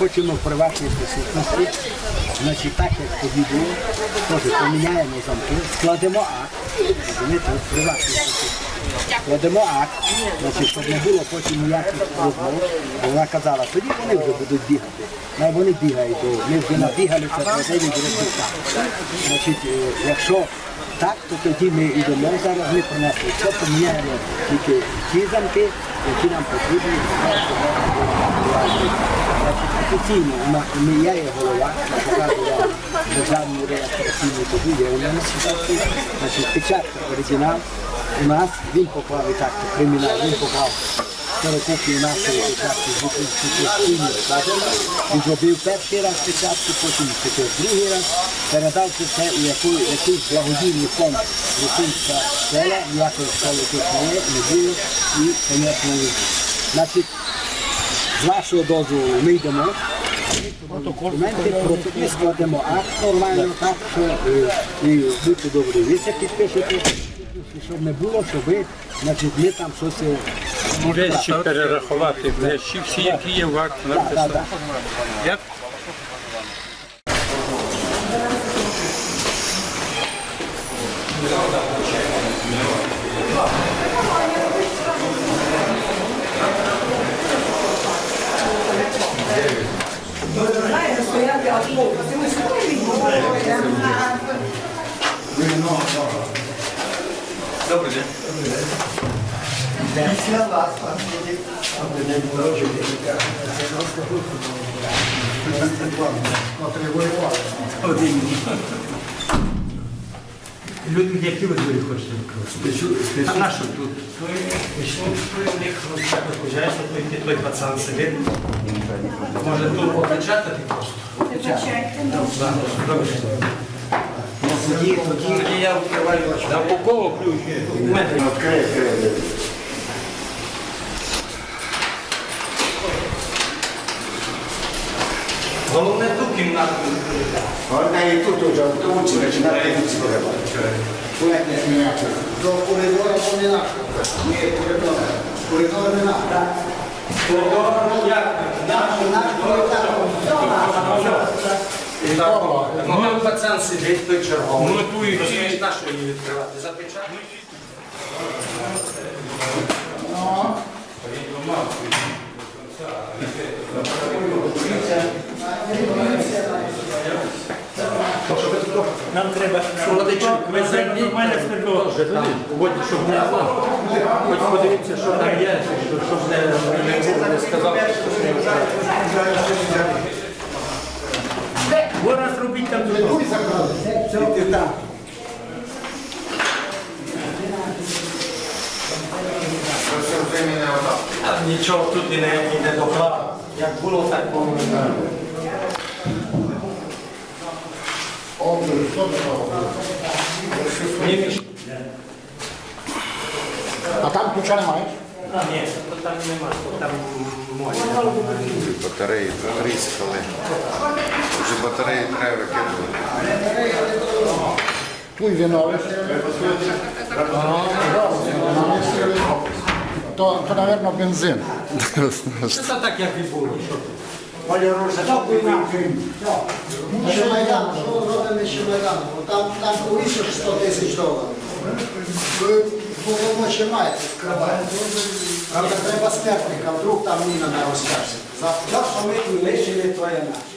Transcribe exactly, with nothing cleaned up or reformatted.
Хочемо в приватній присутності, значить, так як тоді було, теж поміняємо замки, складемо акт, розумієте, в приватній присутності. Складемо акт, значить, щоб не було потім ніяких розмов, бо вона казала, тоді вони вже будуть бігати. Ну, вони бігають довго, ми вже набігалися за дев'ять років так. Значить, е, якщо так, то тоді ми йдемо зараз, ми принесли все, поміняємо тільки ті замки, які нам потрібні. Значить, офіційно у нас, ми, я є голова, я показую вам державну реєстраційну, тоді є у мене ситуація. Значить, печатка оригінал у нас, він поклав і так, то кримінал, він поклав ксерокопію нашої печатки з Української, скажімо, він зробив перший раз печатку, потім тепер другий раз. Передав це все у який, якийсь благодійний фонд Русинська школа, ніякої школи тут не є, не було, і, звісно, значить, з вашого дозволу ми йдемо. Документи, протокол, складемо акт нормально, так, що, е, і будьте добрі, ви це підпишете, щоб не було, що ви, значить, ми там щось, е, може, вещі так, перерахувати, вещі всі, які є в акт, так, так, написано. Так. Як? Добрий день. Добрий день. Один. Люди, які ви двері хочете відкрити? А на що тут? Пішов, що в них розпочинається, той, той пацан сидить. Може, тут опечатати просто? Опечатати, ну. Да, добре. Тоді, тоді я відкриваю. Да, по кого ключ є? У мене. Відкрий, відкрий. Головне ту кімнату відкрити. Головне і тут уже, в тому числі, на тому числі треба. Туалет не зміняти. До коридору то не наш. Ні, коридор. Коридор не наш. Коридор, ну, як? Наш, наш коридор. Все наш. Все. І так, ну, там пацан сидить, той черговий. Ну, ту і розумієш, на що її відкривати? Запечатати. Нам треба, що родичі, ми зробимо нормально, щоб не було. Хоч подивіться, що там є, щоб не, не сказав, що це. Вона зробить там. Іди там. А нічого тут і не, і не доклав. Як було, так воно і так. А там ключа немає? А, ні, то там нема, то там моє. Батареї потріскали. Вже батареї треба викидувати. Туй вино. То, то, наверно, бензин. Це так, як і було, що тут. Ще Майдан, що робимо ще Майдан? Бо там, там повісиш сто тисяч доларів. Бо воно ще має це скривати. Правда, треба смертника, вдруг там міна на розчасі. За, за що ми тут лишили, то є наше.